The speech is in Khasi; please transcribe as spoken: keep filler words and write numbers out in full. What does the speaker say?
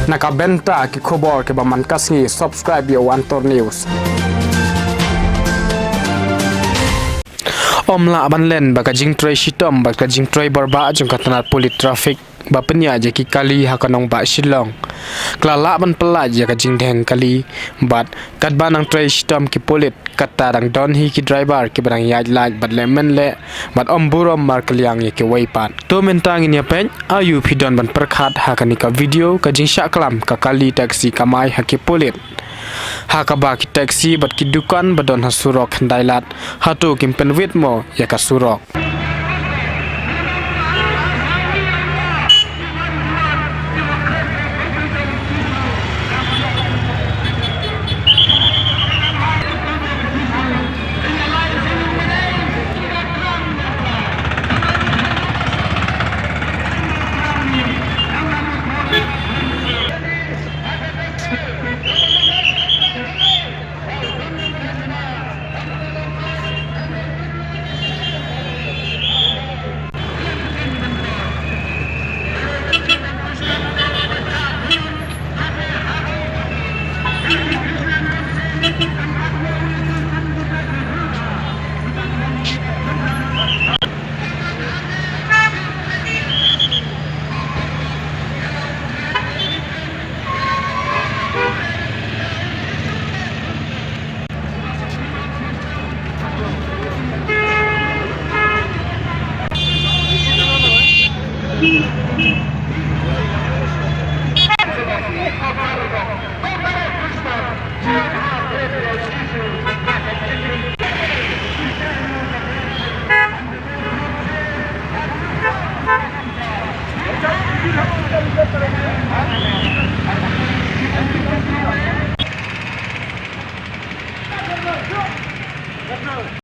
Na ka bynta ki khubor kiba man ka sngi, subscribe ïa u Antor News. Ym lah ban len ba ka jingtrei shitom bad ka jingtrei borbah jong ka tnat pulit traffic ba pynïaid ïa ki kali ha ka nongbah Shillong ka la lah ban pyllait ïa ka jingdheng kali, bad katba nang trei shitom ki pulit, kata dang don hi ki driver kiba dang ïaid lait bad leh mynleh bad ym burom markylliang ïa kiwei pat. To mynta ngin ïa peit aïu phi don ban pyrkhat ha kane ka video, ka jingshah klam ka kali taxi kamai ha ki pulit, ha kaba ki taxi bad ki dukan ba don ha surok Khyndailad, hato kim pynwit mo ïa ka surok?